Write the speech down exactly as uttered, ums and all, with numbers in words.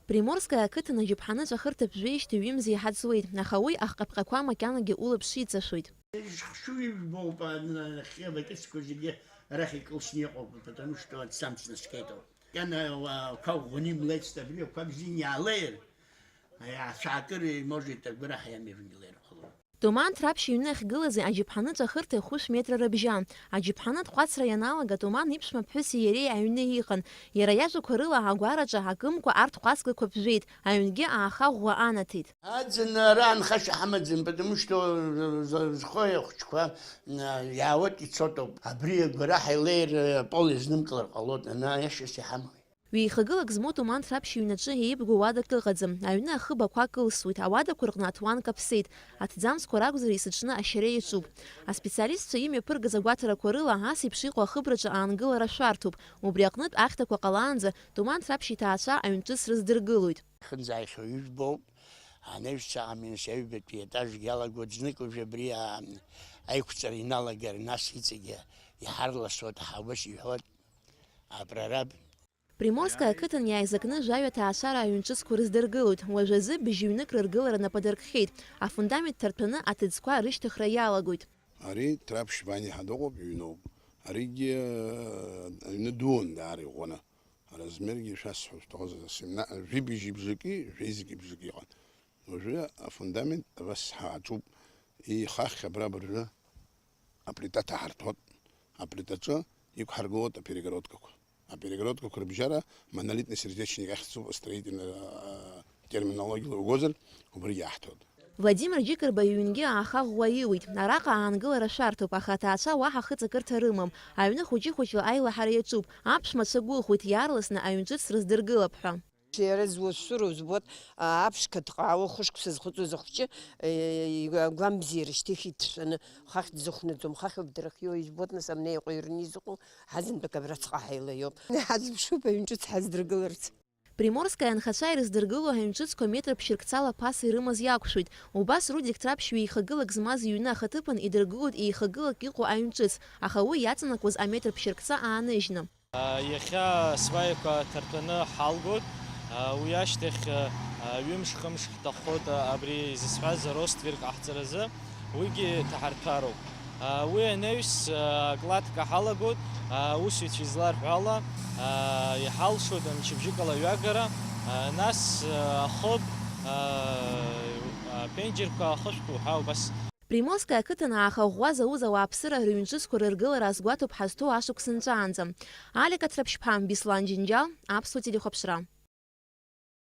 Приморская ақыҭан аџьаԥҳаныҵәахырҭа ԥжәеижьҭеи ҩымзи иҳаӡуеит, аха уи ахҟьаԥҟьақәа макьанагьы улаԥш иҵашәоит. Зхшыҩ ижәбоуп, а, нахьхьи абакьыцқәа зегьы арахь икылсны иҟоуп, потому что аҵәца амч наскьеит ауп. Макьана ақәа ӷәӷәаны имлеицт, абри ақәа бзианы иаалеир, ацәаакыра, может, агәараҳәа иамеивнгылар ҟалон. Туман Ҭраԥшь иҩны ахьгылази аџьаԥҳаныҵәахырҭеи хәышә метра рыбжьан. Аџьаԥҳанытә хәацра ианалага, Туман иԥшәма ԥҳәыси иареи аҩны иҟан. Иара иажәақәа рыла, агәараҿы акымкәа арҭ хәацгақәа ԥжәеит, аҩнгьы ааха ӷәӷәа анаҭеит. Аӡын ара анхашьа ҳамаӡам, потому что, э, з-, зхои ахәыҷқәа, э, иаауеит, ицоит ауп. Абри агәараҳәа илеир, э, апол иазнымкылар ҟалоит, ана иашас иҳамои. Ҩеихагылак змоу Туман Ҭраԥшь иҩнаҿы еибгоу уадак ыҟаӡам. Аҩны ахыб ақәа кылсуеит, ауадақәа рҟны аҭуан каԥсеит. Аҭӡамцқәа ракәзар, есыҽны ашьара иаҿуп. Аспециалистцәа имҩаԥыргаз агәаҭарақәа рыла, ас еиԥш иҟоу ахыбраҿы аангылара шәарҭоуп. Убри аҟнытә ахьҭақәа ҟалаанӡа, Туман Ҭраԥшь иҭаацәа аҩнҿыц рыздыргылоит. Ихынӡааихьоу ижәбоуп, анаҩсцәа аминус аҩбатәи етажгьы иалагоит, знык уажә абри, аа, аиқәҵара иналагар, нас иҵегьы иҳарласуеит, ҳа убас иҳәоит, апрораб. Приморская ақыҭан иааизакны жәаҩа ҭаацәара аҩнҿыцқәа рыздыргылоит. Уажәазы быжьҩнык рыргылара напы адыркхьеит. Афундамент ҭарҭәаны аҭыӡқәа рышьҭыхра иалагоит. Ари Ҭраԥшь Ваниа ҳәа дыҟоуп, иҩноуп. Аригьы, э, аҩны дуун даара иӷәӷәаны. Аразмергьы шәасҳәо шәҭахозар, семна-, жәибжь ибжаки, жәеизгьы бжаки иҟан. Уажәы афундамент абас ҳаҿуп. Ихахь абра абыржәы аплита ҭаҳарҭәоит. Аплитаҿы иқәҳаргылоит аперегородкақәа. Аперегородкақәа рыбжьара монолитный сердечник ахьӡуп, строительный, э, терминологиала угозар, убригьы аҳҭоит. Владимир Џьыкырба иҩнгьы ааха ӷәӷәа иуит. Араҟа аангылара шәарҭоуп, аха аҭаацәа уаҳа хыҵакырҭа рымам. Аҩны хәыҷы-хәыҷла аилаҳара иаҿуп. Аԥшәмацәа гәыӷуеит, иаарласны аҩнҿыц рыздыргылап ҳәа. Иара зусуроу збоит, а, аԥшқа дҟаауа хәышықәса зхыҵуаз ахәҷы, э, игәамбзиара шьҭыхит дшәаны, хахь дзыхәнаӡом, хахьоуп дырхиоу, избоит, нас, амнеиҟәа ирны изыҟоу, ҳазынтәык абраҵәҟьа ҳаилаиоуп. Ҳазыԥшуп аҩнҿыц ҳаздыргыларц. Приморская анхацәа ирыздыргыло аҩнҿыцқәа метра ԥшьырқцала ԥаса ирымаз иақәшәоит. Убас Рудик Ҭраԥшь ҩеихагылак змаз иҩны ахаҭыԥан идыргылоит еихагылак иҟоу аҩнҿыц, аха уи иаҵанакуаз аметр ԥшьырқца ааныжьны. Иахьа сваиақәа ҭартәаны ҳалгоит. Уи ашьҭахь ҩымш-хымш ҳҭаххоит абри изысҳәаз роствер ҟаҳҵаразы. Уигьы ҭаҳарҭәароуп. Уи анаҩс, акладка ҳалагоит, аусзуҩцәа изларҳәо ала, иҳалшоит мчыбжьыкала ҩагара, нас, ахыб, аԥенџьырқәа ахышәқәа уҳәа убас. Приморская ақыҭан ааха ӷәӷәа зауз ауааԥсыра рыҩнҿыцқәа рыргылара азгәаҭоуп ҳазҭоу ашықәс нҵәаанӡа. Алика Ҭраԥшьԥҳа, Беслан Џьынџьал, Аԥсуа телехәаԥшра.